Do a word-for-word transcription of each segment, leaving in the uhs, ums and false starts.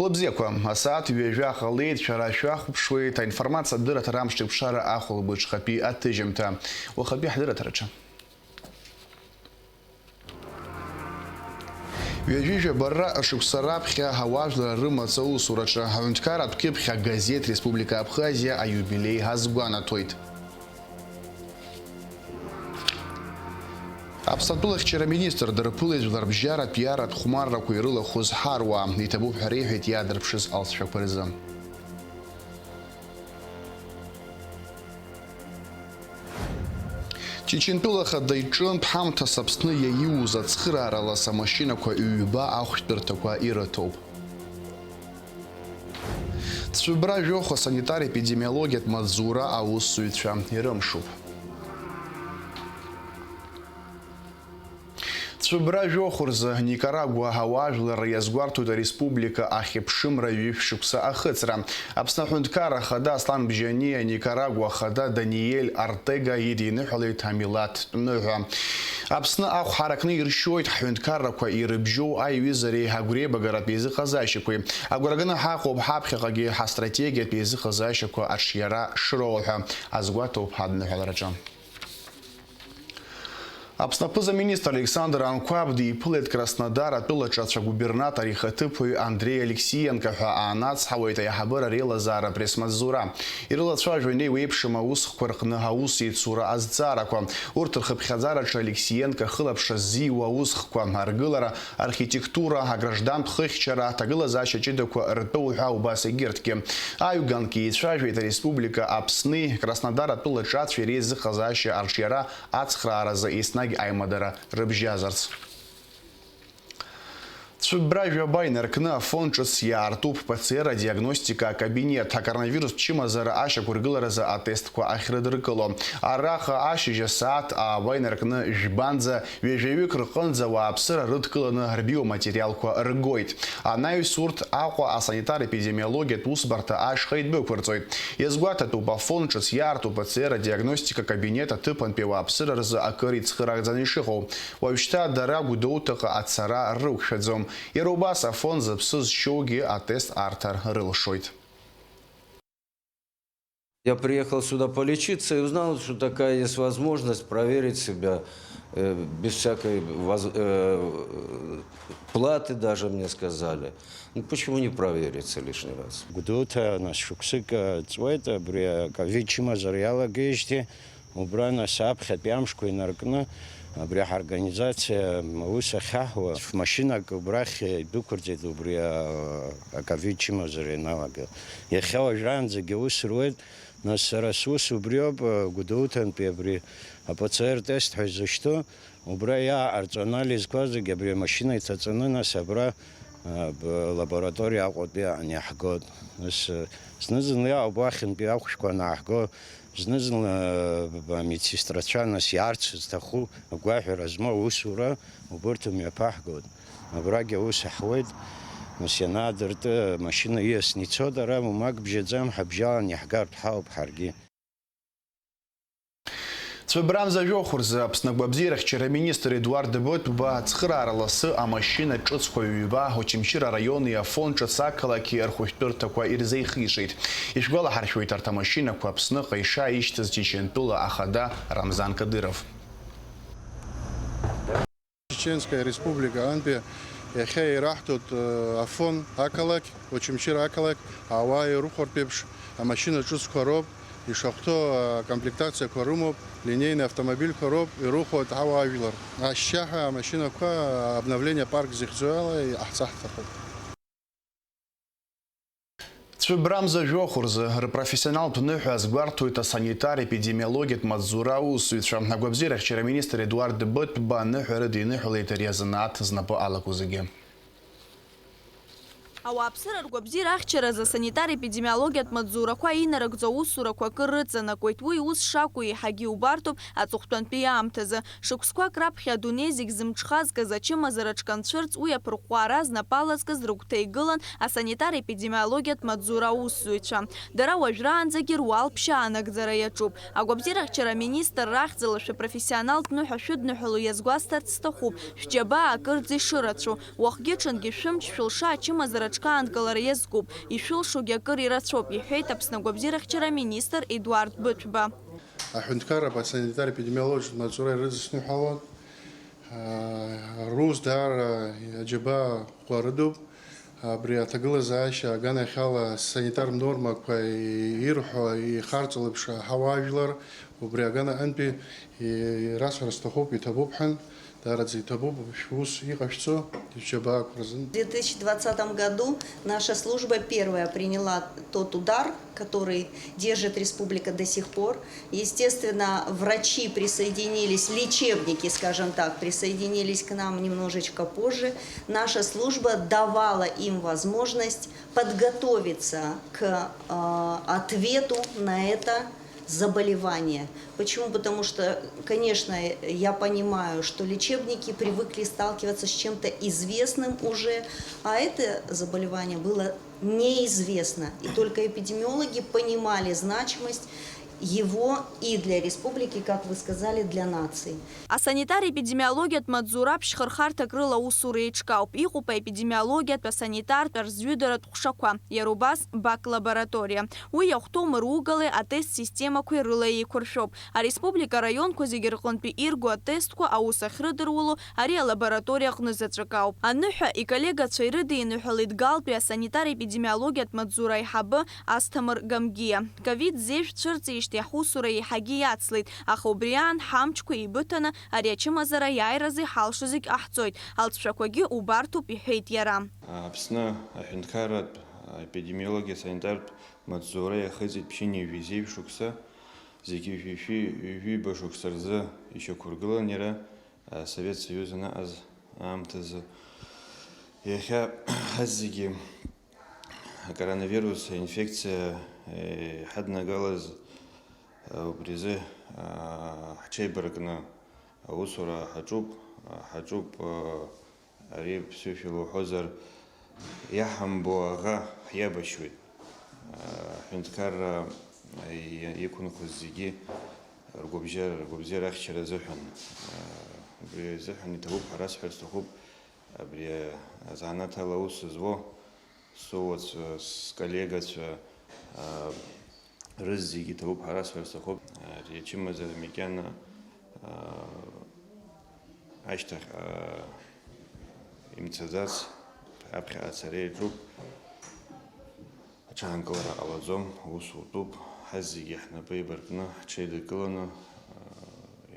Лыбзиақәа, асааҭ ҩажәа ҟалеит, шәара шәахәаԥшуеит аинформациа адырраҭара амш еиқәшара ахәылбыҽхатәи аҭыжьымҭа. Уахатәи ҳдырраҭараҿы. Ҩажәижәаба рра шықәса раԥхьа ауаажәлар рымаҵ аусураҿы аҳәынҭқарратә кьыԥхь агазеҭ Республика Абхазиа аиубилеи азгәанаҭоит. Аԥсны атәылахьчара министр дырԥылеит жәларбжьаратә иаратә хәмаррақәа ирылахәыз ҳаруаа. Иҭабуп ҳәа реиҳәеит иаадырԥшыз алҵшәақәа рзы. Чечентәыла Ахада иҿынтә ҳамҭас Аԥсны иаиуз ацхыраара лас амашьынақәа ҩба ахәшәтәырҭақәа ирыҭоуп. Цәыбра жәохә асанитар-епидемиологиатә маҵзура аусзуҩцәа ирымшуп. Цәыбра жәохә рзы Никарагуа ауаажәларра иазгәарҭоит ареспублика ахьыԥшымра ҩышә шықәса ахыҵра. Аԥсны аҳәынҭқарра ахада Аслан Бжьаниа, Никарагуа ахада Даниель Артега идиныҳәалеит амилаҭтә ныҳәа. Аԥсны ахә ҳаракны иршьоит ҳҳәынҭқаррақәа ирыбжьоу аиҩызареи агәреибагаратә еизыҟазаашьақәеи. Агәра ганы ҳаҟоуп ҳаԥхьаҟагьы ҳастратегиатә еизыҟазаашьақәа аҽиара шроуа ҳәа азгәаҭоуп ҳадныҳәалараҿы. Аԥсны аԥыза-министр Александр Анқәаб диԥылеит Краснодар атәылаҿы ацәагәбернатор ихаҭыԥуаҩ Андреи Алексиенко ҳәа аанацҳауеит аиҳабыра реилазаара апресс-маҵзура. Ирылацәажәон еиуеиԥшым аусхқәа рҟны аус еицура азҵаарақәа. Урҭ рхыԥхьаӡараҿы Алексиенко ахылаԥшра ззиуа аусхқәа, аргылара, архитектура, аграждантә хыхьчара, аҭагылазаашьа ҷыдақәа ртәы уҳәа убас егьырҭгьы. Аҩганк еицәажәеит ареспублика Аԥсни Краснодар атәылаҿы ацәеи реизыҟазаашьа арҿиара ацхрааразы еснагь аимадара рыбжьазарц. Цәыббра жәаба инаркны афон ҿыц иаартуп П Ц Р адиагностика акабинет, акоронавирустә чымазара ашьақәыргыларазы атестқәа ахьрыдыркыло. Араҟа ашьыжь асааҭ ааба инаркны жәбанӡа ҩажәаҩык рҟынӡа ауааԥсыра рыдкыланы рбиоматериалқәа ргоит. Анаҩс урҭ Аҟәа асанитар-епидемиологиатә усбарҭа ашҟа идәықәырҵоит. Иазгәаҭатәуп, афон ҿыц иаарту П Ц Р адиагностика кабинет аҭыԥантәи ауааԥсыра рзы акыр ицхыраагӡаны ишыҟоу. Уажәшьҭа дара Гәдоуҭаҟа ацара рықәшәаӡом. Иара убас афон зыԥсы зшьоугьы атест арҭар рылшоит. Я приехал сюда полечиться и узнал, что такая есть возможность проверить себя, э, без всякой воз-, э, платы даже, мне сказали. Ну, почему не провериться лишний раз? Гәдоуҭа, нас, шықәсык, э, ҵуеит, абри, э, ковид чымазара иалагеижьҭеи, убра, нас, аԥхьатәи амшқәа инаркны, абри ҳорганизациа аус ахьаҳуа машьынак убрахь идәықәырҵеит, убри, а, аковид чымазара ианалага. Иахьа уажәраанӡагьы аус руеит, нас, сара сус убриоуп, а, Гәдоуҭантәи абри а П Ц Р тест ҳәа изышьҭоу, убра иааҟарҵо анализқәа зегьы абри амашьына иҭаҵаны, нас, абра, а, б-, лабораториа Аҟәатәи аҟны иаҳгоит. Нас, а, зны-зынла иаауп уахьынтәи ахәшәқәа анааҳго, зны-зынла, а, б-, б-, амедсестрацәа, нас, иаарц зҭаху агәаҳәара змоу аусура убырҭ мҩаԥаҳгоит. Абрагьы аус аҳуеит, нас, ианаадырты, амашьына ииасны ицоит, ара мумак бжьаӡам, ҳабжьалан иаҳгартә ҳауп ҳаргьы. Цәыббрамза жәохә рзы Аԥсны агәабзиарахьчара аминистр Едуард Бытба ацхыраара ласы амашьына ҿыцқәа ҩба Очамчыра араиони Афон ҿыц ақалақьи рхәышәтәырҭақәа ирзеихишеит. Ишәгәалаҳаршәоит, арҭ амашьынақәа Аԥсныҟа ишааишьҭыз Чечентәыла ахада Рамзан Кадыров. Чеченская Республика антәи иахьа ираҳҭоит, э, Афон ақалақь, Очамчыра ақалақь, ауаа ирыхәартә еиԥш амашьына ҿыцқәа роуп, ишахәҭоу акомплектациақәа рымоуп, линейный автомобильқәа роуп, ирыхәоит ауаажәлар. Ашьшьаҳәа амашьынақәа обновление парк зыхьӡу ала иҟаҳҵар ҳҭахуп. Цәыббрамза жәохә рзы рпрофессионалтә ныҳәа азгәарҭоит асанитар-епидемиологиатә маҵзура аусзуҩцәа. Агәабзиарахьчара аминистр Едуард Бытба аныҳәа рыдиныҳәалеит ари азанааҭ знапы алаку зегьы. Ауааԥсыра ргәабзиара ахьчаразы асанитар-епидемиологиатә маҵзурақәа инарыгӡо аусурақәа акыр рыҵанакуеит. Уи ус шакәу еиҳагьы иубартоуп аҵыхәтәантәи аамҭазы. Шықәсқәак раԥхьа адунеи зегь зымҽхазкыз ачымазараҿ канцәырҵ, уи аԥырҟәҟәаара знапы алазкыз рыгәҭа игылан асанитар-епидемиологиатә маҵзура аусзуҩцәа. Дара уажәраанӡагьы руалԥшьа анагӡара иаҿуп. Агәабзиарахьчара аминистрра ахьӡала шәыпрофессионалтә ныҳәа шәыдныҳәало иазгәасҭарц сҭахуп, шәџьабаа акырӡа ишырацәоу, уахгьы-ҽынгьы шәымч-шәылша ачымазара Ҽкаанкылара иазкуп, ишәылшогьы акыр ирацәоуп, иҳәеит Аԥсны агәабзиарахьчара аминистр Едуард Быҭәба. Аҳәынҭқарратә асанитар-епидемиологиатә маҵзура ирыдысныҳәалон, аа, рус даара аџьабаа ӷәӷәа рыдуп. Абри аҭагылазаашьа аганахьала асанитартә нормақәа ирҳәо, ихарҵо леиԥш аҳауа ажәлар, убри агана аҟынтәи ирасҳәар сҭахуп, иҭабуп ҳәан. Даараӡа иҭабуп шәус иҟашәҵо шәџьабаақәа рзын. В две тысячи двадцатом году наша служба первая приняла тот удар, который держит республика до сих пор. Естественно, врачи присоединились, лечебники, скажем так, присоединились к нам немножечко позже. Наша служба давала им возможность подготовиться к, э, ответу на это заболевание. Почему? Потому что, конечно, я понимаю, что лечебники привыкли сталкиваться с чем-то известным уже, а это заболевание было неизвестно. И только эпидемиологи понимали значимость его и для республики, как вы сказали, для нации. Асанитар-епидемиологиатә маҵзура ԥшьхырхарҭак рыла аусура еиҿкаауп. Иҟоуп аепидемиологиатә, асанитартә, арзҩыдаратә ҟәшақәа, иара убас бак лабораториа. Уи иахәҭоу мыругалеи атест системақәеи рыла еиқәыршәоуп. Ареспублика араионқәа зегьы рҟынтәи ирго атестқәа аус ахьрыдыруало ари алабораториа аҟны заҵәык ауп. Аныҳәа иколлегацәа ирыдиныҳәалеит Галтәи асанитар-епидемиологиатә маҵзура аиҳабы Асҭамыр Гамгиа. Ковид зежә цәырҵижьҭеи ҳусура еиҳагьы иацлеит, аха убри аан ҳамчқәа еибыҭаны ари ачымазара аиааиразы иҳалшо зегь ҟаҳҵоит, алҵшәақәагьы убарҭоуп, иҳәеит иара. Аԥсны аҳәынҭқарратә епидемиологиа санитартә маҵзура иахыҵит ԥшьынҩажәи зеижә шықәса, зегьы ҩажәи, ҩажәи ҩба шықәса рзы ишьақәыргылан иара, Асовет Союз анаҟаз аамҭазы. Иахьа ҳазегьы зегьы акоронавирус инфекциа, э, иҳаднагалаз, э, убри азы, а, ҳҽеибаркны аусура ҳаҿуп, а, ҳаҿуп, а, ари ԥсышәала уҳәозар, иаҳамбо аӷа ҳиабашьуеит. А, аҳәынҭқарра, а, и-, иқәынхоз зегьы ргәабзиара, ргәабзиара ахьчара азыҳәан. А, убри азыҳәан иҭабуп ҳәа расҳәар сҭахуп, абри азанааҭ ала аус зуо, суацәа, сколлегацәа, аа, рызегьы иҭабуп ҳәа расҳәар сҭахуп. Ари ачымазара макьана, аа, ашьҭахь, аа, имцаӡац аԥхьа ацара иаҿуп. Аҽаанкылара ҟалаӡом, аус утәуп. Ҳазегьы ҳнапы еибаркны, ҳҽеидыркыланы, аа,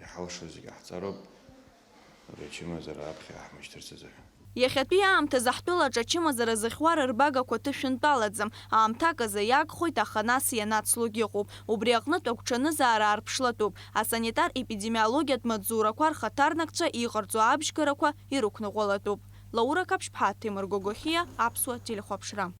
иҳалшо зегьы ҟаҳҵароуп. Абри ачымазара аԥхьа иаҳмышьҭырц азыҳәан. Иахьатәи аамҭазы ҳтәылаҿы ачымазара зыхьуа рырбагақәа ҭышәынтәалаӡам, аамҭак азы иагхоит, аха нас ианацлогь ыҟоуп. Убри аҟнытә агәҽанызаара аарԥшлатәуп, асанитар-епидемиологиатә маҵзурақәа рхаҭарнакцәа иҟарҵо абжьгарақәа ирықәныҟәалатәуп. Лаура Қаԥшьԥҳа, Ҭемыр Гогохиа, Аԥсуа телехәаԥшра.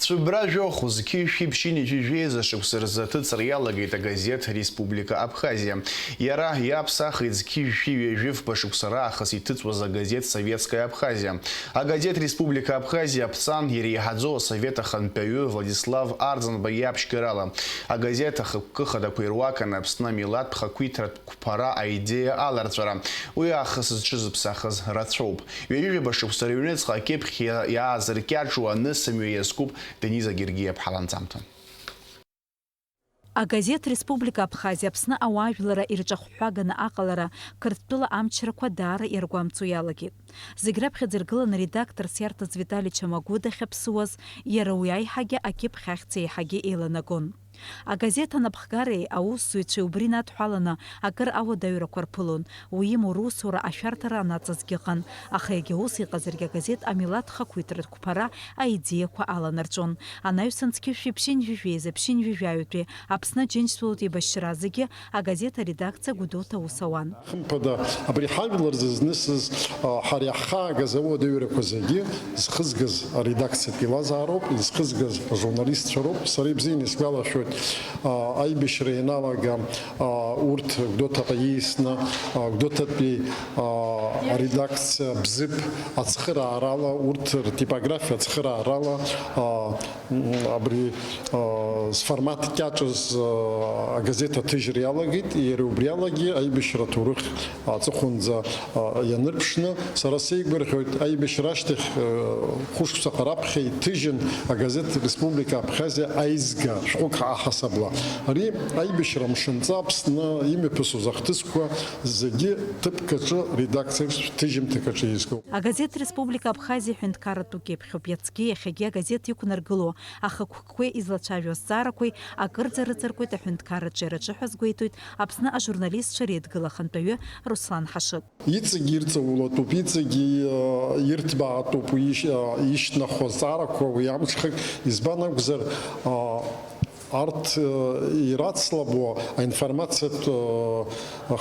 Цәыббра жәохә зқьи жәшәи ԥшьынҩажәи жәеиза шықәса рзы аҭыҵра иалагеит агазеҭ Республика Абхазиа. Иара иаԥсахит зқьи жәшәи ҩажәи фба шықәса раахыс иҭыҵуаз агазеҭ Советская Абхазия. Агазеҭ Республика Абхазиа аԥҵан иреиҳаӡоу асовет ахантәаҩы Владислав Арӡынба иаԥшьгарала. Агазеҭ ахықәкы хадақәа ируакын Аԥсны амилаҭтә хақәиҭратә қәԥара аидеиа аларҵәара. Уи аахыс зҽызыԥсахыз рацәоуп. Ҩажәижәаба шықәса рыҩныҵҟа акьыԥхь иа-, иаазыркьаҿуа анысымҩа иазкуп Дениза Гергиаԥҳа ланҵамҭа. Агазеҭ Республика Абхазиа Аԥсны ауаажәларра ирҿахәҳәаганы аҟалара Қырҭтәыла амчрақәа даара иаргәамҵуа иалагеит. Зегь раԥхьаӡа иргыланы редакторс иарҭаз Витали Чамагәы дахьаԥсуаз, иара уи аиҳагьы акьыԥхь ахьӡ еиҳагьы еиланагон. Агазеҭ анапхгареи аусзуҩцәеи убри инадҳәаланы акыр ауадаҩрақәа рԥылон, уимоу русура ашәарҭара анаҵазгьы ыҟан, аха егьа ус иҟазаргьы агазеҭ амилаҭ хақәиҭратә қәԥара аидеиақәа аланарҵәон. Анаҩсан зқьи жәшәи ԥшьынҩажәи жәеиза ԥшьынҩажәи жәаҩатәи Аԥсны Аџьынџьтәылатә еибашьра зегьы агазеҭ аредакциа Гәдоуҭа аус ауан. Хымԥада, абри ҳажәлар зызнысыз, а, ҳара иаҳхаагаз ауадаҩрақәа зегьы зхызгаз аредакциатә еилазаароуп, изхызгаз ажурналистцәа роуп. Сара ибзианы исгәалашәоит, Аибашьра ианалага, урҭ Гәдоуҭаҟа ииасны, Гәдоуҭатәи аредакциа Бзыԥ ацхыраарала, урҭ ртипографиа ацхыраарала, абри зформат кьаҿыз агазеҭ аҭыжьра иалагеит, иара убриалагьы аибашьра аҭоурых аҵыхәанӡа ианырԥшны, сара сеигәырӷьоит, аибашьра ашьҭахь хәышықәсаҟа раԥхьа иҭыжьын агазеҭ Республика Абхазиа аизга шәҟәык аҳасабала. Ари аибашьра мшынҵа Аԥсны имҩаԥысуаз ахҭысқәа зегьы ҭыԥк аҿы, редакциаҿ, ҭыжьымҭак аҿы изгоуп. Агазеҭ Республика Абхазиа ҳәынҭқарратә кьыԥхьуп. Иацгьы иахьагьы агазеҭ иқәнаргыло ахықәкқәеи излацәажәо азҵаарақәеи акырӡа рыҵаркуеит аҳәынҭқарратә ҿиараҿы ҳәа азгәеиҭоит Аԥсны ажурналистцәа реидгыла ахантәаҩы Руслан Ҳашыг. Иҵегь ирҵаулатәуп, иҵегь, э, ирҭбаатәуп уи иш-, э, ишьҭнахуа азҵаарақәа уи амҽхак, избан акәзар, э, арҭ, э, ирацлабуа аинформациатә, э,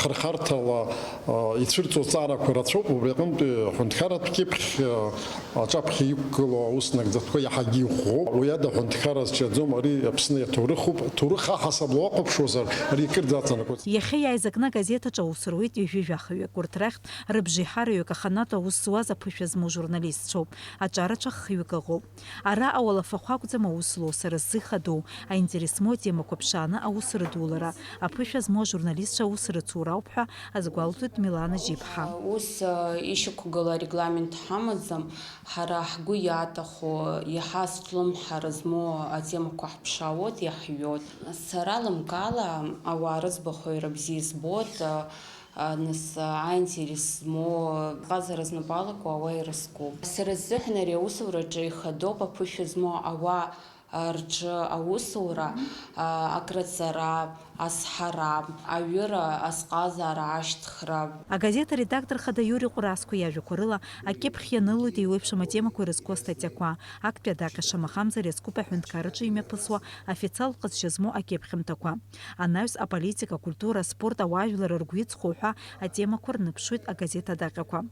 хырхарҭала, э, ицәырҵуа азҵаарақәа рацәоуп, убри аҟынтәи аҳәынҭқарратә кьыԥхь, э, аҿаԥхьа иқәгылоу аус нагӡатәқәа иаҳагьы иӷәӷәоуп. Уи ада аҳәынҭқарра зҿиаӡом, ари Аԥсны иаҭоурыхуп. Ҭоурых аҳасабала уахәаԥшуазар, ари акырӡа аҵанакуеит. Иахьа иааизакны агазеҭ аҿы аус руеит ҩажәи жәахаҩык. Урҭ рахьтә рыбжеиҳараҩык аханатә аус зуаз аԥышәа змоу журналистцәоуп. Аҿарацәа хҩык ыҟоуп. Ара ауалафахә акәӡам аус злоу, сара сзы ихадоу, аинтерес змоу атемақәа ԥшааны аус рыдулара, аԥышәа змоу ажурналистцәа аус рыцура ауп ҳәа азгәалҭоит Милана Жьиԥҳа. Ус, э, ишьақәгылоу арегламент ҳамаӡам. Ҳара ҳгәы иаҭаху, иаҳа азҿлымҳара змоу атемақәа ҳԥшаауеит, иаҳҩуеит. Сара лымкаала ауаа рыӡбахә иара бзиа избоит, а, а, нас, а, аинтерес змоу, ҟазара знапы алаку ауаа ирызкуп. Сара сзыҳәан ари аусураҿы ихадоуп аԥышәа змоу ауаа, а, рҿы аусура, а, акраҵара, азҳара, аҩыра, азҟазара, ашьҭхра. Агазеҭ аредактор хада Иури Ҟәрасқәа иажәақәа рыла, акьыԥхь ианылоит еиуеиԥшым атемақәа ирызку астатиақәа, актәи адаҟьа шамахамзар иазкуп аҳәынҭқарраҿы имҩаԥысуа официалтә ҟазшьа змоу акьыԥхьымҭақәа, анаҩс аполитика, акультура, аспорт, ауаажәлар ргәы иҵхо ҳәа атемақәа рныԥшуеит агазеҭ адаҟьақәа.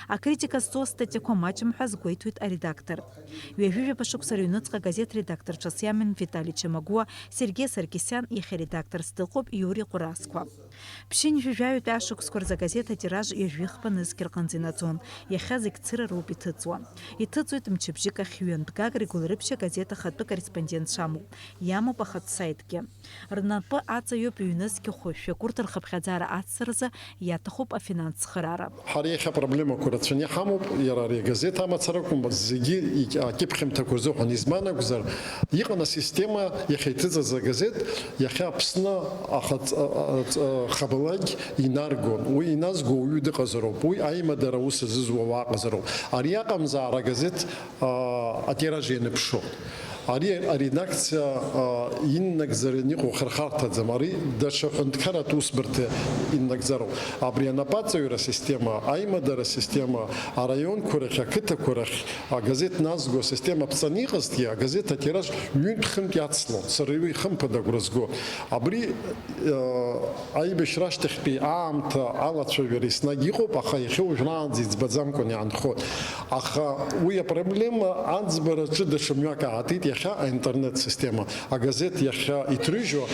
Акритика зҵоу астатиақәа маҷым ҳәа азгәеиҭоит аредактор. Ҩажәижәаба шықәса рыҩныҵҟа агазеҭ редакторцәас иаман Витали Чамагуа, Сергеи Саркисиан, иахьа редакторс дыҟоуп Иури Ҟәрасқәа. Ԥшьынҩажәи жәаҩатәи ашықәсқәа рзы агазеҭ атираж ҩажәи хԥа нызқь рҟынӡа инаӡон, иахьа зегь цыра роуп иҭыҵуа. Иҭыҵуеит мчыбжьык ахь ҩынтә, Гагра игәылрыԥшь агазеҭ ахатәы корреспондентцәа амоуп, иамоуп ахатә саитгьы. Рнапы аҵаҩуп ҩнызқь хәышәҩык, урҭ рхыԥхьаӡара ацҵаразы иаҭахуп афинанс цхыраара. Ҳара иахьа апроблемақәа рацәаны иҳамоуп, иара ари агазеҭ амацара акәым, зегьы ик-, акьыԥхьымҭақәа рзыҳәан. Избан акәзар, иҟан асистема, иахьа иҭыҵыз агазеҭ, иахьа Аԥсны ахаҵ-, а-, а-, а-, хабалақь инаргон. Уи иназго уаҩы дыҟазароуп, уи аимадара аус азызуа уаа ыҟазароуп. Ари аҟамзаара агазеҭ, а, атираж ианыԥшуа. Ари аредакциа, а, иннагӡараны иҟоу хырхарҭаӡам. Ари даҽа ҳәынҭқарратә усбарҭа иннагӡароуп. Абри анапаҵаҩра система, аимадара система, араионқәа рахь, ақыҭақәа рахь агазеҭ назго асистема ԥҵаны иҟазҭгьы, агазеҭ атираж ҩынтә-хынтә иацлон. Сара уи хымԥада агәра зго. Абри, э, аибашьра ашьҭахьтәи аамҭа алацәажәара еснагь иҟоуп, аха иахьа уажәраанӡа иӡбаӡамкәан иаанхоит. Аха уи апроблема аӡбараҿы даҽа мҩак аатит, иахьа аинтернет система. Агазеҭ иахьа иҭрыжьуа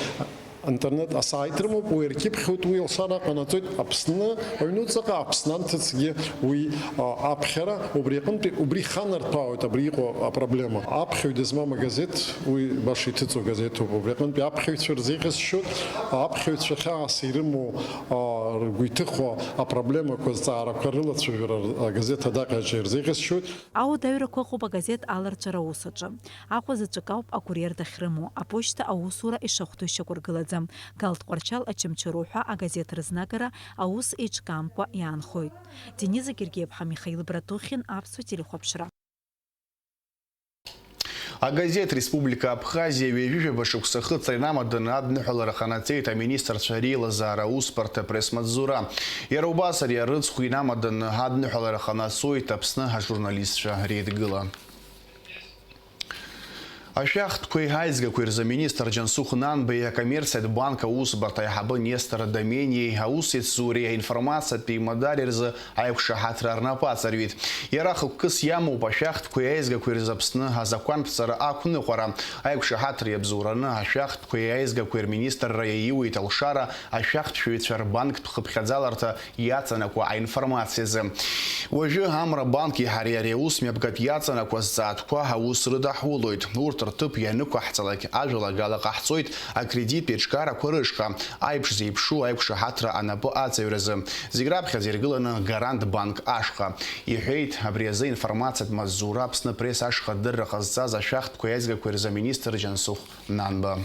интернет асайт рымоуп, уи ркьыԥхьуеит, уи алшара ҟанаҵоит Аԥсны аҩнуҵаҟа, Аԥсны анҭыҵгьы уи, а, аԥхьара, убри аҟынтәи, убри иханарҭәаауеит абри иҟоу апроблема. Аԥхьаҩ дызмам агазеҭ, уи баша иҭыҵуа газеҭуп, убри аҟынтәи аԥхьаҩцәа рзеиӷьасшьоит, аԥхьаҩцәа хьаас ирымоу, а, ргәы иҭыхо апроблемақәа, азҵаарақәа рылацәажәара агазеҭ адаҟьаҿы ирзеиӷьасшьоит. Ауадаҩрақәа ыҟоуп агазеҭ аларҵәара аус аҿы. Аҟәа заҵәык ауп акурьер дахьрымоу, аԥошьҭа аусура ишахәҭоу ишьақәыргылаӡам. Галт Тҟәарчал Очамчыроу ҳәа агазеҭ рызнагара аус еиҿкаамкәа иаанхоит. Дениза Гергиаԥҳа, Михаил Братухин, Аԥсуа телехәаԥшра. Агазеҭ Республика Абхазиа ҩажәижәаба шықәса ахыҵра инамаданы адныҳәалара ҟанаҵеит аминистрцәа реилазаара аусбарҭа апресс-маҵзура. Иара убас ари арыцхә инамаданы адныҳәалара ҟанаҵоит Аԥсны ажурналистцәа реидгыла. Ашәахтәқәеи аизгақәеи рзы аминистр Џьансыхә Нанбеи акоммерциатә банк аусбарҭа аиҳабы Нестор Домениеи аусеицзуреи аинформациатәи мадари рзы аиқәшаҳаҭра рнапы аҵарҩит. Иара хықәкыс иамоуп ашәахтәқәеи аизгақәеи рзы Аԥсны азакәанԥҵара ақәныҟәара. Аиқәшаҳаҭреи абзоураны ашәахтәқәеи аизгақәеи рминистрра иаиуеит алшара ашәахтәшәаҩцәа рбанктә хыԥхьаӡаларҭа иаҵанакуа аинформациазы. Уажәы Амра банки ҳареи ари аус мҩаԥгатә иаҵанакуа зҵаатәқәа аус рыдаҳулоит. Урҭ рҭыԥ ианықәаҳҵалак, ажәалагала ҟаҳҵоит акредиттә еиҿкаарақәа рышҟа, аиԥш зеиԥшу аиқәшаҳаҭра анапы аҵаҩразы. Зегь раԥхьаӡа иргыланы Гарант банк ашҟа, иҳәеит абри азы информациатә маҵзура Аԥсны Пресс ашҟа адырра ҟазҵаз ашәахтәқәеи аизгақәеи рзы аминистр Џьансыхә Нанба.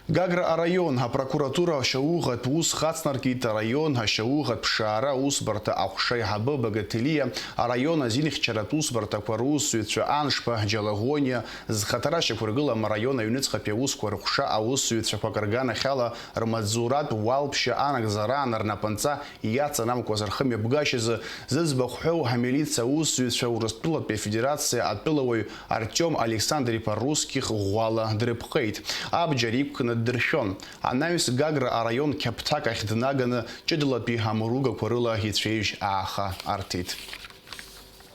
Гагра араион апрокуратура ашьауӷатә ус хацнаркит араион ашьауӷатә ԥшаара аусбарҭа аҟәша аиҳабы Багателиа, араион азинхьчаратә усбарҭақәа русзуҩцәа Аншба, Џьалагониа, зхаҭара шьақәыргылам араион аҩныҵҟатәи аусқәа рҟәша аусзуҩцәақәак рганахьала рмаҵзуратә уалԥшьа анагӡараан рнапынҵа иаҵанамкуаз рхымҩаԥгашьазы зыӡбахә ҳәоу амилициа аусзуҩцәа Урыстәылатәи Афедерациа атәылауаҩ Артиом Александр-иԥа Русских ӷәӷәала дрыпҟеит. Абџьар иқәкны ддыршәон. Анаҩс Гагра араион қьаԥҭак ахь днаганы ҷыдалатәи амыругақәа рыла ицәеижь ааха арҭеит.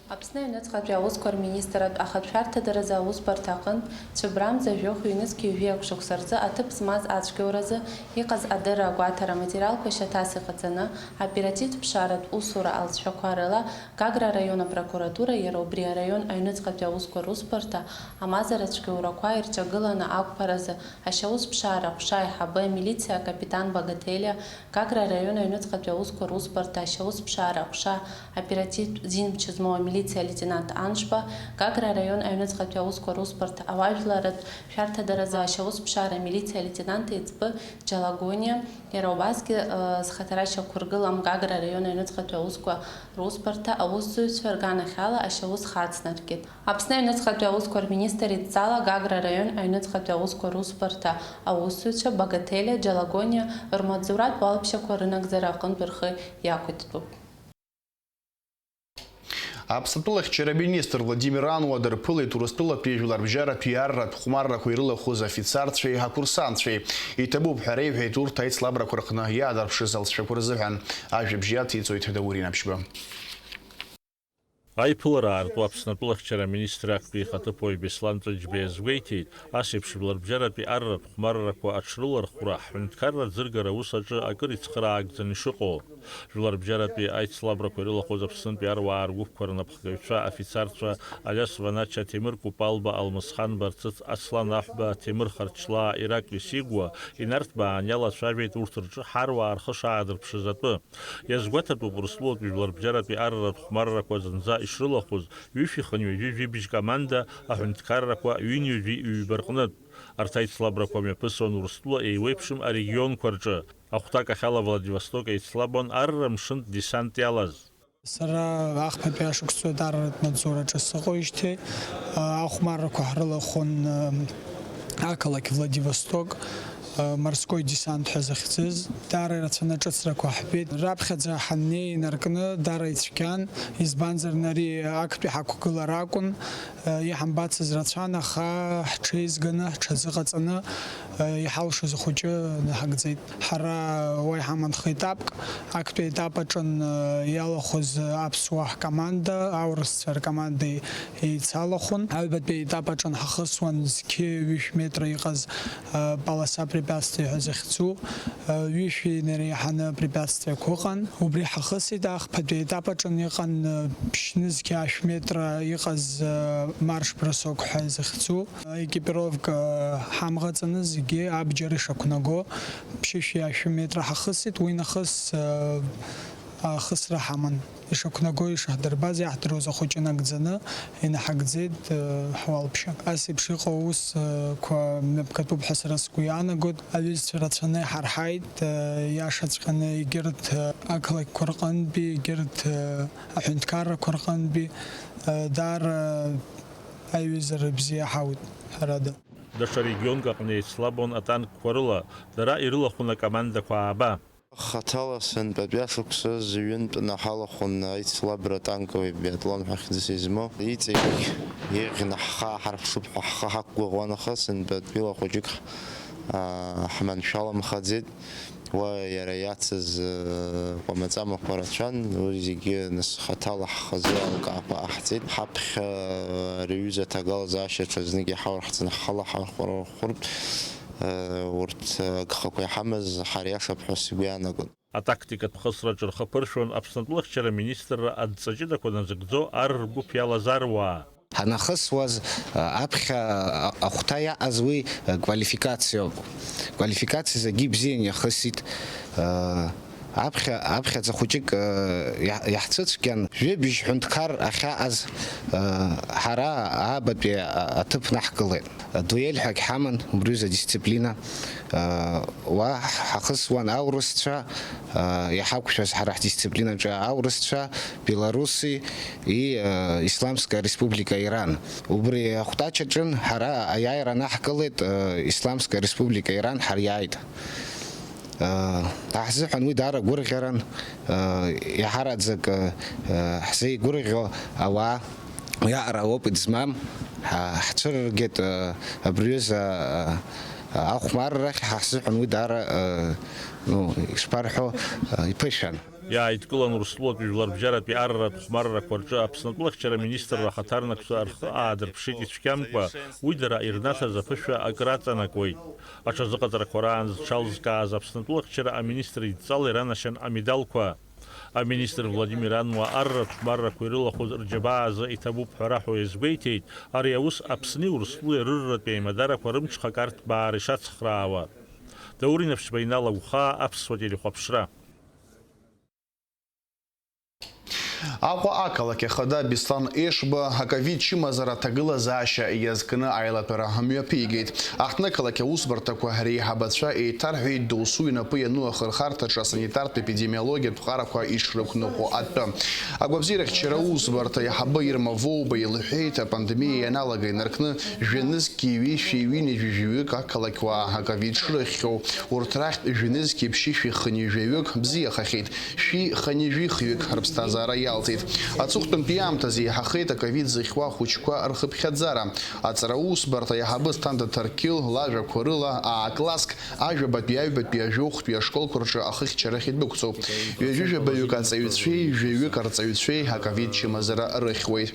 Аԥсны аҩныҵҟатәи аусқәа рминистрратә ахатә шәарҭадаразы аусбарҭа аҟынтә цәыббрамза жәохә ҩнызқь ҩажәи акы шықәса рзы аҭыԥ змаз ацәгьоуразы иҟаз адырра агәаҭара аматериалқәа шьаҭас иҟаҵаны, оперативтә ԥшааратә усура алҵшәақәа рыла Гагра араион апрокуратура, иара убри араион аҩныҵҟатәи аусқәа русбарҭа, амазара цәгьоурақәа ирҿагыланы ақәԥаразы ашьаус ԥшаара аҟәша аиҳабы, амилициа акапитан Багателиа, Гагра араион аҩныҵҟатәи аусқәа русбарҭа ашьаус ԥшаара аҟәша, оперативтә зинмч змоу амилициа алеитенант Аншба, Гагра араион аҩныҵҟатәи аусқәа русбарҭа ауаажәларратә шәарҭадаразы ашьаус ԥшаара амилициа алеитенант еиҵбы Џьалагониа, иара убасгьы, э, зхаҭара шьақәыргылам Гагра араион аҩныҵҟатәи аусқәа русбарҭа аусзуҩцәа рганахьала ашьаус хацнаркит. Аԥсны аҩныҵҟатәи аусқәа рминистр идҵала Гагра араион аҩныҵҟатәи аусқәа русбарҭа аусзуҩцәа Багателиа, Џьалагониа рмаҵзуратә уалԥшьақәа рынагӡара аҟынтә рхы иақәиҭтәуп. Аԥсны атәылахьчара аминистр Владимир Ануа дырԥылеит Урыстәылатәи жәларбжьаратәи арратә хәмаррақәа ирылахәыз афицарцәеи акурсантцәеи. Иҭабуп ҳәа реиҳәеит урҭ аицлабрақәа рҟны иаадырԥшыз алҵшәақәа рзыҳәан. Ажәабжь иациҵоит Даур Инаԥшьба. Аиԥылара аарту Аԥсны атәылахьчара аминистр актәи ихаҭыԥуаҩ Беслан Ҵәыџьба иазгәеиҭеит, ас еиԥш жәларбжьаратәи арратә хәмаррақәа аҽрылархәра ҳҳәынҭқарра аӡыргара аус аҿы акыр ицхыраагӡаны ишыҟоу. Жәларбжьаратәи аицлабрақәа ирылахәыз Аԥснынтәи аруаа ргәыԥқәа рнапхгаҩцәа, афицарцәа Алиас Ванача, Ҭемыр Купалба, Алмысхан Барцыц, Аслан Аҳәба, Ҭемыр Харчлаа, Ираклис Игәуа, инарҭбаан иалацәажәеит урҭ рҿы ҳаруаа рхы шаадырԥшыз атәы. Иазгәаҭатәуп Урыстәылатәи жәларбжьаратәи арратә хәмаррақәа зынӡа ишрылахәыз ҩышәи хынҩажәи жәибжь команда аҳәынҭқаррақәа ҩынҩажәи ҩба рҟнытә. Арҭ аицлабрақәа мҩаԥысуан Урыстәыла еиуеиԥшым арегионқәа рҿы. Ахәҭак ахьала Владивосток еицлабуан арра мшынтә десант иалаз. Сара ахԥатәи ашықәсқәа адараратә маҵзураҿы сыҟоижьҭеи, ахәмаррақәа ҳрылахәын ақалақь Владивосток, морской десант ҳәа захьӡыз. Даара ирацәаны аҿыцрақәа ҳбеит. Раԥхьаӡа ҳаннеи инаркны даара ицәгьан, избанзар, ари актәи ҳақәгылара акәын. Иҳамбацыз рацәан, аха ҳҽеизганы, ҳҽазыҟаҵаны, иҳалшоз ахәыҷы наҳагӡеит. Ҳара уа иҳаман хы-етапк. Актәи аетап аҿын иалахәыз аԥсуа ҳкоманда, аурысцәа ркоманда еицалахәын. Аҩбатәи аетап аҿын ҳахысуан зқьи ҩышә метра иҟаз полоса препятствий ҳәа захьӡу, ҩышәи инареиҳаны апрепятствиақәа ыҟан. Убри ҳахысит. Ахԥатәи аетап аҿын иҟан ԥшьнызқьи ашә метра иҟаз марш-бросок ҳәа захьӡу. Аекипировка ҳамӷаҵаны зегьы абџьар ишақәнаго ԥшьышәи ашәи метра ҳахысит. Уи нахыс ахысра ҳаман. Ишақәнаго, ишаҳдырбаз, иаҳдыруаз ахәыҷы нагӡаны инаҳагӡеит ҳуалԥшьа. Ас еиԥш иҟоу аусқәа мҩаԥгатәуп ҳәа сара сгәы иаанагоит. Аҩызцәа рацәаны иҳарҳаит, иашаҵәҟьаны егьырҭ ақалақьқәа рҟынтәи, егьырҭ аҳәынҭқаррақәа рҟынтәи, даара аиҩызара бзиа ҳауит, ҳәарада. Даҽа регионк аҟны еицлабуан атанкқәа рыла, дара ирылахәын акомандақәа ааба. Хаҭала сынтәатәи ашықәсазы ҩынтәны ҳалахәын аицлабра танковый биатлон ҳәа хьӡыс измоу. Иҵегь еиӷьны ҳхы ааҳарԥшып ҳәа ҳхы ҳақәгәыӷуан, аха сынтәатәила хәыҷык, аа, ҳманшәаламхаӡеит. Уа иара иацыз, э, кәамаҵамақәа рацәан, уи зегьы нас хаҭала ҳхазы алкаақәа ҟаҳҵеит. Ҳаԥхьа, э, ари аҩыза аҭагылазаашьа ҽазнык иҳаурҳҵан ҳхала ҳархәархәыртә, э, урҭ, э, агхақәа иҳамаз ҳариашап ҳәа сгәы иаанагон. Атактикатә хысраҿы рхы ԥыршәон Аԥсны атәылахьчара аминистрра адҵа ҷыдақәа назыгӡо ар ргәыԥ иалаз аруаа. Ҳанахысуаз, а, аԥхьа, а, ахәҭа иаҟаз уи, а, квалификациоуп. Квалификациа зегьы ибзиан иахысит. А, аԥхьа, аԥхьаӡа хәыҷык, а, иаҳ-, иаҳцәыцәгьан, жәибжь ҳәынҭқар ахьаҟаз, а, ҳара аабатәи, а, аҭыԥ наҳкылеит. Дуель ҳәагь ҳаман, убри аҩыза адисциплина. Уа ҳахысуан аурысцәа, иҳақәшәаз ҳара ҳдисциплинаҿы аурысцәа, белоруси и, Исламская Республика Иран. Убри ахәҭаҷ аҿын ҳара аиааира анаҳкылеит, Исламская Республика Иран ҳариааит. Ҳзыҳәан уи даара гәырӷьаран, иаҳараӡак ҳзеигәырӷьо ауаа. Уиаҟара аопыт змам ҳа-, ҳцәырыргеит, э, абри аҩыза, э, ахәмаррахь, ҳа ҳзыҳәан уи даара, э, ну, ишԥарҳәо, э, иԥышәан. Иааидкылан Урыстәылатәи жәларбжьаратәи арратә хәмаррақәа рҿы Аԥсны атәылахьчара аминистрра ахаҭарнакцәа рхы аадырԥшит ицәгьамкәа, уи дара ирнаҭаз аԥышәа акыр аҵанакуеит. Аҽазыҟаҵарақәа раан зҽалзкааз Аԥсны атәылахьчара аминистр идҵала иранашьан амедалқәа. Аминистр Владимир Ануа арратә хәмаррақәа ирылахәыз рџьабаа азы иҭабуп ҳәа раҳәо иазгәеиҭеит, ари аус Аԥсни Урыстәылеи рырратәи аимадарақәа рымҽхак арҭбаара ишацхраауа. Даур Инаԥшьба, Инал Агәхаа, Аԥсуа телехәаԥшра. Аҟәа ақалақь ахада Беслан Ешба аковид чымазара аҭагылазаашьа иазкны аилатәара мҩаԥигеит. Аҳҭнықалақь аусбарҭақәа реиҳабацәа еиҭарҳәеит досу инапы иану ахырхарҭаҿы асанитартә-епидемиологиатә ҟарақәа ишрықәныҟәо атәы. Агәабзиарахьчара аусбарҭа аиҳабы Ирма Воуба илҳәеит, апандемиа ианалага инаркны жәанызқьи ҩышәи ҩынҩажәи жәаҩык ақалақьуаа аковид шрыхьхьоу. Урҭ рахьтә жәанызқьи ԥшьышәи хынҩажәаҩык бзиахахьеит, шәи хынҩажәи хҩык рыԥсҭазаара иалҵит. Аҵыхәтәантәи аамҭазы еиҳахеит аковид зыхьуа ахәыҷқәа рхыԥхьаӡара. Аҵараусбарҭа аиҳабы Асҭанда Ҭарқьыл лажәақәа рыла, аа-класск, ажәабатәи аҩбатәи ажәохәтәи ашколқәа рҿы ахыхьчарахь идәықәҵоуп. Ҩажәи жәабаҩык аҵаҩцәеи жәаҩык арҵаҩцәеи аковид чымазара рыхьуеит.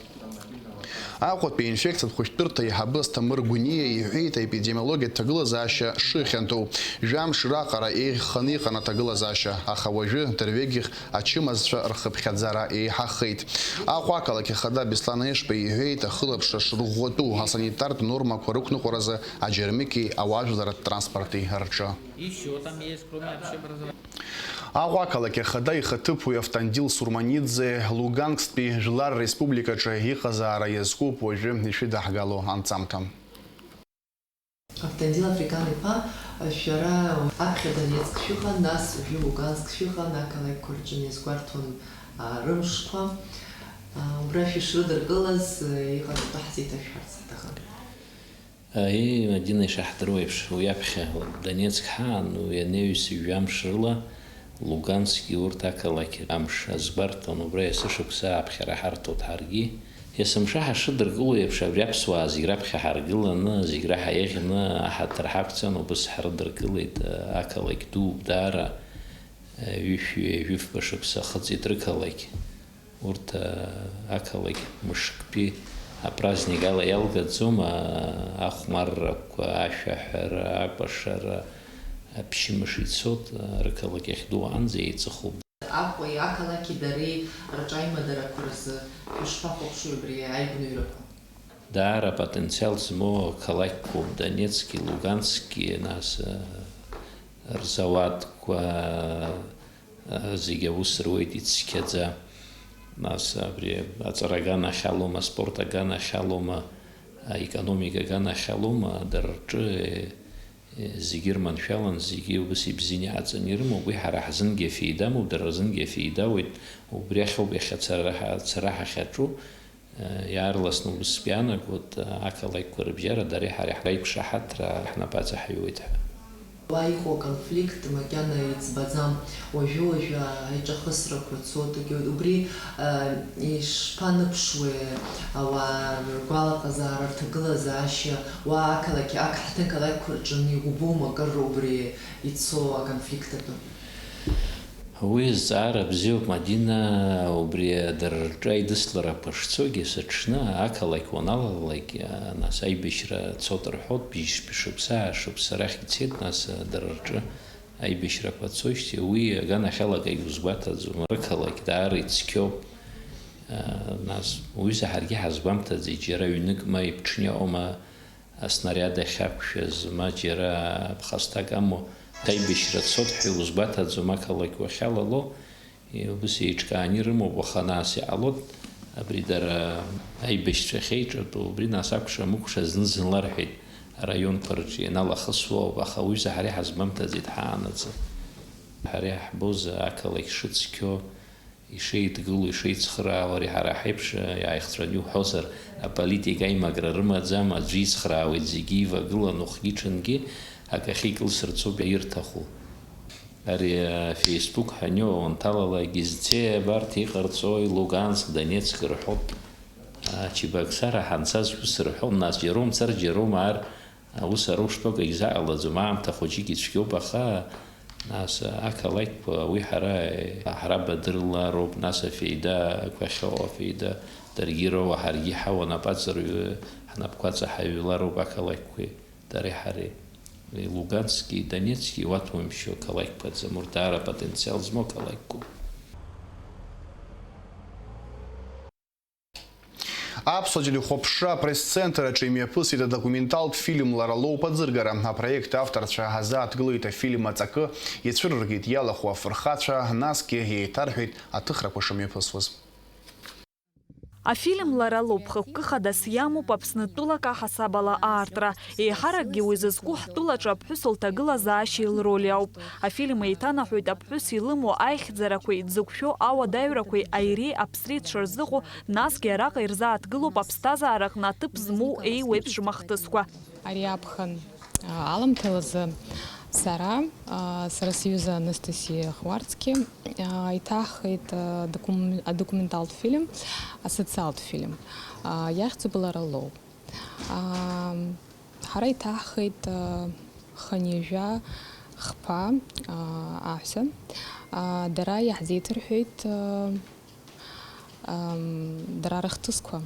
Аҟәатәи аинфекциатә хәышәтәырҭа аиҳабы Асҭамыр Гәыниа иҳәеит, аепидемиологиатә ҭагылазаашьа шыхьанҭоу. Жәамш раҟара еиӷьханы иҟан аҭагылазаашьа, аха уажәы дырҩегьых ачымазцәа рхыԥхьаӡара еиҳахеит. Аҟәа ақалақь ахада Беслан Ешба иҳәеит, ахылаԥшра шырӷәӷәатәу асанитартә нормақәа рықәныҟәаразы аџьармыкьеи ауаажәларратә транспорти рҿы. Аҟәа ақалақь ахада ихаҭыԥуаҩ Автандил Сурманиӡе Лугансктәи Жәлар Республикаҿы иҟазаара иазкуп уажәы ишәыдаҳгало анҵамҭа. Автандил Африкан-иԥа, шәара аԥхьа Донецк шәыҟан, нас уажәы Луганск шәыҟан, ақалақьқәа рҿы неизгәарҭон, а, рымшқәа. А, убра шәышрыдыркылаз, а, иҟаз атәы ҳзеиҭашәҳәарц ҳҭахын. Аиеи, Мадина, ишаҳдыруеиԥш, уи аԥхьа Донецк ҳаан, уи анаҩс ҩажәа мш рыла Луганск, урҭ ақалақь амш азгәарҭон, убра есышықәса аԥхьара ҳарҭоит ҳаргьы. Есымша ҳашыдыркыло еиԥш, абри аԥсуаа зегь раԥхьа ҳаргыланы, зегь раҳа еиӷьны аҳаҭыр ҳақәҵан, убыс ҳрыдыркылеит, ақалақь дууп даара, ҩышәи ҩажәи фба шықәса ахыҵит рықалақь. Урҭ, ақалақь мышктәи апраздник ала иалгаӡом, ахәмаррақәа, ашәаҳәара, акәашара, ԥшьымш ицоит, рықалақь ахьдууаанӡа еиҵыхуп. Аҟәеи ақалақьи дареи рҿы аимадарақәа рзы ишԥахәаԥшуеи абри аигәныҩрақәа? Даара апотенциал змоу ақалақьқәоуп Донецки, Лугански, нас, рзауадқәа, зегь аус руеит ицқьаӡа. Нас абри аҵара аганахь алоума, аспорт аганахь алоума, аекономика аганахь алоума, дара рҿы, зегьы ирманшәалан, зегьы убас ибзианы иҟаҵаны ирымоуп. Уи ҳара ҳзынгьы афеида амоуп, дара рзынгьы афеида ауеит. Убри ахьоуп иахьа ацара ҳа-, ацара ҳахьаҿу. Иаарласны убыс сгәы иаанагоит, ақалақьқәа рыбжьара дареи ҳареи ҳаиқәшаҳаҭра ҳнапаҵаҳаиуеит ҳәа. Уа иҟоу аконфликт макьана иӡбаӡам. Уажәы-уажәы аиҿахысрақәа цоит, егьи убри, а, ишԥаныԥшуеи, ауаа ргәалаҟазаара, рҭагылазаашьа, уа ақалақь, ак-, ҳҭынқалақьқәа рҿы иӷәӷәоума акыр убри ицо аконфликт атәы? Уи зҵаара бзиоуп, Мадина, убри дара рҿы аидысларақәа шцогьы, сыҽны ақалақь уаналалак, нас аибашьра цот рҳәот, бжь-, шықәса, шықәса рахь ицеит, нас дара рҿы аибашьрақәа цоижьҭеи, уи аганахьалагагь узгәаҭаӡом, рықалақь даара ицқьоуп. Нас уҩыза ҳаргьы ҳазгәамҭаӡеит, џьара ҩнык ма иԥҽны иҟоума, аснариад ахьақәшәаз, ма џьара ԥхасҭак амоу, аибашьра цот ҳәа иузгәаҭаӡом ақалақь уахьалало, убыс еиҿкааны ирымоуп, аха нас иҟалоит, абри дара аибашьцәа ахьеиҿыртәу, убри нас акәша-мыкәша зны-зынла рҳәеит, араионқәа рҿы ианалахысуа ауп, аха уҩыза ҳара иҳазгәамҭаӡеит ҳаанаҵы. Ҳара иаҳбозар ақалақь шыцқьоу, ишеидгыло, ишеицхраауа, ари ҳара ҳаиԥш иааихҵәаны иуҳәозар, аполитика аимакра рымаӡам, аӡәы ицхраауеит, зегьы ивагылан, ухгьы-ҽынгьы акы ахьикылсырц ауп ирҭаху. Ари, а, Facebook ҳәа аниоу уанҭалалак, изцеи абарҭ иҟарҵои, Луганск, Донецк рҳәоит, а, Чебоксар ҳанцаз ус рҳәон, нас џьара умцар, џьара умаар, Ус ара ушԥакәу, егьзаҟалаӡом, аамҭа хәыҷык ицәгьоуп, аха, нас, ақалақьқәа, уи ҳара, ҳара бадырлароуп, нас афеида, Қәахьоу афеида, даргьы роуа, ҳаргьы ҳауа, напаҵаҩы, ҳнапқәа ҵаҳаҩлароуп ақалақьқәеи дареи ҳареи. Лугански, Донецки уаҭәоумшьо қалақьқәаӡам, урҭ даара апотенциал змоу қалақьқәоуп. Аԥсуа телехәаԥшра апресс-центр аҿы имҩаԥысит адокументалтә фильм Лара лоуп аӡыргара. Апроект авторцәа ҳазааҭгылеит афильм аҵакы, ицәырыргеит иалахәу афырхацәа, насгьы еиҭарҳәеит аҭыхрақәа шымҩаԥысуаз. Афильм Лара лоуп хықәкы хадас иамоуп Аԥсны тәылак аҳасабала аартра. Еиҳаракгьы уи зызку ҳтәылаҿы аԥҳәыс лҭагылазаашьеи лроли ауп. Афильм еиҭанаҳәоит аԥҳәыс илымоу аихьӡарақәеи дзықәшәо ауадаҩрақәеи аиреи аԥсреи дшырзыҟоу, насгьы араҟа ирзааҭгылоуп аԥсҭазаараҟны аҭыԥ змоу еиуеиԥшым ахҭысқәа. Ари аԥхын, а, аламҭалазы сара, а, сара сҩыза Анастасиа Хварцки, а, иҭаҳхит, а, докум-, адокументалтә фильм, асоциалтә фильм, а, иахьӡуп Лара лоуп. Ам, ҳара иҭаҳхит, а, хынҩажәа хԥа, а, аҳәса. А, дара иаҳзеиҭарҳәеит, а, ам, дара рыхҭысқәа.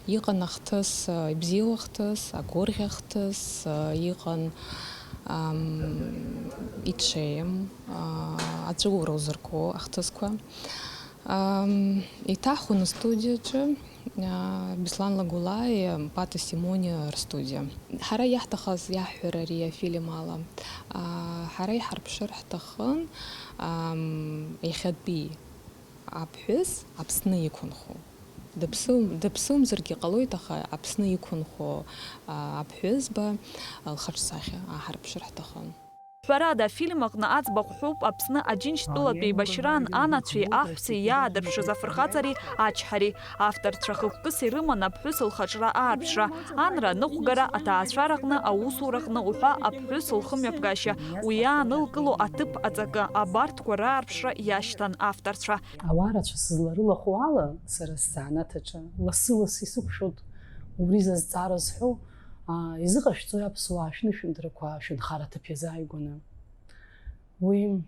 Иҟан ахҭыс, а, ибзиоу ахҭыс, агәырӷьа ахҭыс, а, иҟан, ам, иҽеим, а, аҵәыуара узырку ахҭысқәа. Ам, иҭаҳхуан астудиаҿы, а, Беслан Лагәлааи Пата Симониа рстудиа. Ҳара иаҳҭахыз иаҳҳәар ари афильм ала, а, ҳара иҳарԥшыр ҳҭахын, ам, иахьатәи аԥҳәыс Аԥсны иқәынхо. Дыԥсым-, дыԥсымзаргьы ҟалоит, аха Аԥсны иқәынхо, а, аԥҳәызба лхаҿсахьа аҳарԥшыр ҳҭахын. Ҳәарада, афильм аҟны аӡбахә ҳәоуп Аԥсны Аџьынџьтәылатә еибашьраан анацәеи аҳәсеи иаадырԥшыз афырхаҵареи ачҳареи. Авторцәа хықәкыс ирыман аԥҳәыс лхаҿра аарԥшра, анра аныҟәгара, аҭаацәараҟны, аусураҟны уҳәа аԥҳәыс лхымҩаԥгашьа, уи иаанылкыло аҭыԥ аҵакы, абарҭқәа раарԥшра иашьҭан авторцәа. Ауаа рацәа сызларылахәу ала, сара сзанааҭ аҿы лассы-лассы исықәшәоит убри зазҵаара зҳәо, аа, изыҟашәҵои аԥсуаа шәнышәынҭрақәа шәынхара аҭыԥ иазааигәаны? Уи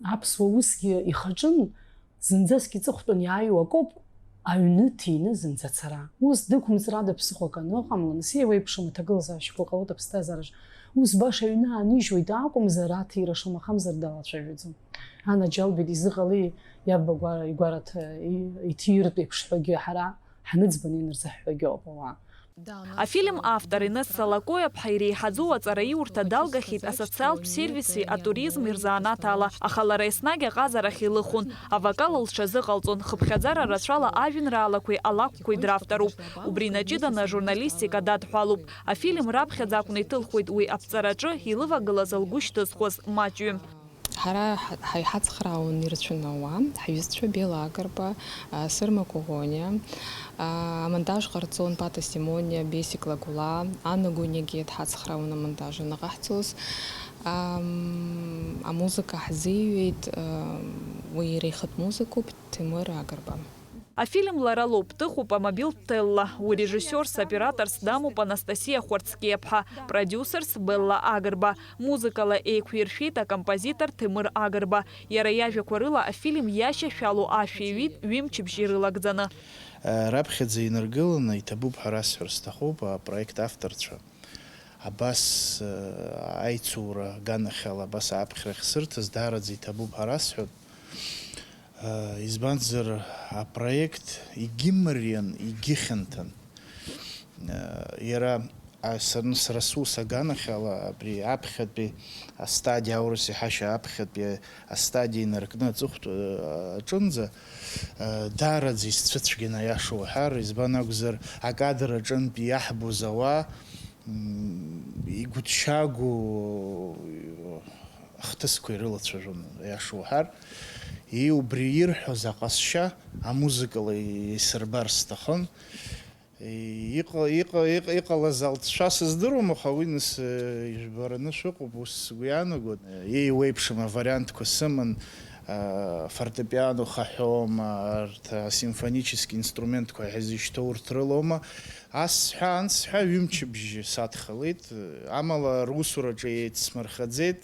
аԥсуа усгьы ихаҿын, зынӡаск иҵыхәтәан иааиуа акоуп, аҩны ҭины зынӡа ацара. Ус дықәымҵрада ԥсыхәак аныҟамла, нас еиуеиԥшым аҭагылазаашьақәа ҟалоит аԥсҭазаараҿ. Ус баша аҩны аанижьуеит акәымзар, аҭира шамахамзар далацәажәаӡом. Анаџьалбеит, изыҟалеи, иаб агәара, игәараҭа, и-, иҭииртә еиԥш ҳәагьы ҳара ҳаныӡбаны инарзыҳәҳәагьы ауп ауаа. Афильм автор Инесса Лакоиаԥҳа иреиҳаӡоу аҵараиурҭа далгахьеит асоциалтә сервиси атуризми рзанааҭ ала, аха лара еснагь аҟазарахь илыхәон, авокал лҽазыҟалҵон, хыԥхьаӡара рацәала ажәеинраалақәеи алакәқәеи дравторуп. Убри инаҷыданы ажурналистика дадҳәалоуп. Афильм раԥхьаӡа акәны иҭылхуеит уи аԥҵараҿы илывагылаз лгәы шьҭызхуаз маҷҩы. Ҳара ҳа-, ҳа-, иҳацхраауан ирацәаны ауаа, ҳҩызцәа Бела Агрба, а, Сырма Коӷониа, а, амонтаж ҟарҵон Пата Симониа, Бесик Лагәлаа, Анна Гәыниагьы дҳацхраауан амонтаж анаҟаҳҵоз. Ам, амузыка ҳзиҩит, ам, уи иара ихатә музыкоуп, Ҭемыр Агрба. Афильм Лара лоуп ҭыхуп амобилтә ҭелла. Уи режиссиорс, операторс дамоуп Анастасиа Хәарцкиаԥҳа, продиусерс Белла Агрба. Музыкала еиқәиршәеит акомпозитор Ҭемыр Агрба. Иара иажәақәа рыла афильм иашьашәало ашәа иҩит ҩымчыбжьы ирылагӡаны. Раԥхьаӡа инаргыланы, иҭабуп ҳәа расҳәар сҭахуп апроект авторцәа. Абас аицура аганахьала, абас аԥхьара ахьсырҭаз даараӡа иҭабуп ҳәа расҳәап. Избанзар, апроект егьымариан, егьыхьанҭан. Иара, сара сус аганахьала, абри аԥхьатәи астадиа, аурыс иҳәашьа аԥхьатәи астадиа инаркны аҵыхәтә аҿынӡа, даараӡа исцәыцәгьан, аиаша уҳәар, избан акәзар, акадр аҿынтә иаҳбоз ауаа, игәыҭшьаагоу ахҭысқәа ирылацәажәон, аиаша уҳәар. Ии, убри ирҳәоз аҟазшьа амузыкала исырбар сҭахын. Иҟа-, иҟа-, иҟа-, иҟалаз алҵшәа сыздыруам, аха уи нас, э, ижәбараны шәыҟоуп, ус сгәы иаанагоит. Еиуеиԥшым авариантқәа сыман, э, фортепиано хаҳәома, арҭ асимфонический инструментқәа ҳәа изышьҭоу урҭ рылоума? Ас сҳәа, анс сҳәа, ҩымчыбжьы садхалеит, амала русураҿы еицсмырхаӡеит,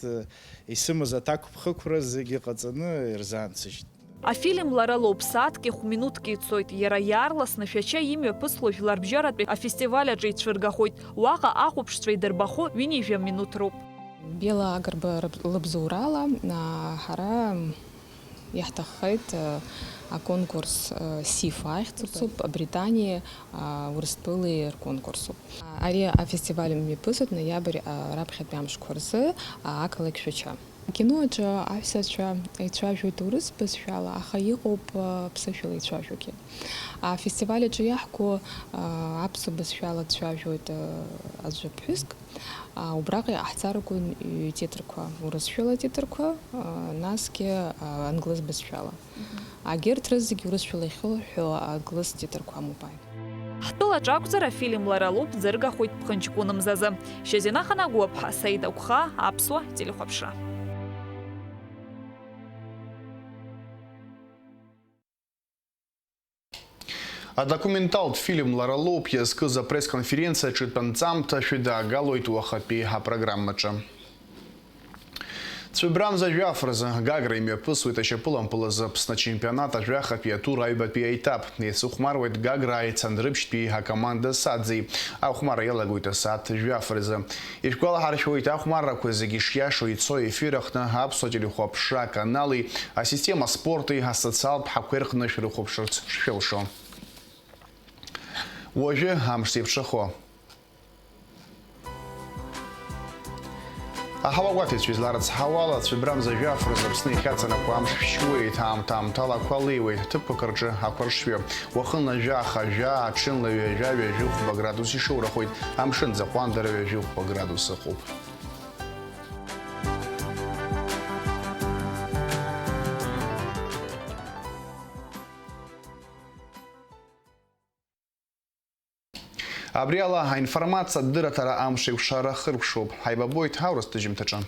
исымаз аҭакԥхықәра зегьы ҟаҵаны ирзаансыжьт. Афильм Лара лоуп, сааҭки хә-минуҭки ицоит, иара иаарласны Шәача имҩаԥысло жәларбжьаратәи афестиваль аҿы ицәыргахоит. Уаҟа ахәаԥшцәа идырбахо ҩынҩажәа минуҭ роуп. Белла Агрба лыбзоурала, а, ҳара иаҳҭаххеит, а, аконкурс, а, сифа ахьӡуп, Британиа, а, Урыстәылеи рконкурсуп. Ари афестиваль мҩаԥысуеит ноиабр, а, раԥхьатәи амшқәа рзы, а, ақалақь Шәача. Акино аҿы аҳәсацәа еицәажәоит урыс бызшәала, аха иҟоуп, а, ԥсышәала ицәажәогьы. Афестиваль аҿы иаҳку, а, аԥсуа бызшәала дцәажәоит, а, аӡәы ԥҳәыск. А, убраҟа иҟаҳҵароуп ҩ-, титрқәа, урысшәала атитрқәа, а, насгьы, а, англыз бызшәала. Егьырҭ рызегь урысшәала иахьырҳәо англыз титрқәа амоуп. Ҳтәылаҿы акәзар, афильм Лара лоуп ӡыргахоит Ԥхынҷкәынмзазы. Шьазина Ханагәыаԥҳа, Саида Гәхаа, Аԥсуа телехәаԥшра. Адокументалтә фильм Лара лоуп иазкыз апресс-конференциа аҿы тәанҵамҭа шәыдаагалоит уахатәи апрограммаҿы. Цәыббрамза жәаф рзы Гагра имҩаԥысуеит ашьапылампылазы Аԥсны ачемпионат ажәахатәи атур аҩбатәи аетап. Еицыхәмаруеит Гаграаи Цандрыԥшьтәи акоманда Саӡеи. Ахәмарра иалагоит асааҭ жәаф рзы. Ишәгәалаҳаршәоит, ахәмаррақәа зегьы шиашоу ицо ефир аҟны аԥсуа телехәаԥшра аканали асистема спорти асоциалтә ҳақәеи рҟны шәрыхәаԥшырц шшәылшо. Уажәы амш зеиԥшрахо. Аҳауа гәаҭеицәа изларыцҳауала, цәыббрамза жәаф рзы Аԥсны иахьацанакуа амш шәшьуеит, аамҭа-аамҭала ақәа леиуеит, ҭыԥқәак рҿы ақәа ршҩы. Уахынла жәаха, жәаа, аҽынла ҩажәа, ҩажәихәба градус ишоурахоит, амшын ӡахәандара ҩажәихәба градус ыҟоуп. Абри ала аинформациатә дырраҭара амш еиқәшара хыркәшоуп. Ҳаибабоит аурыс ҭыжьымҭаҿы.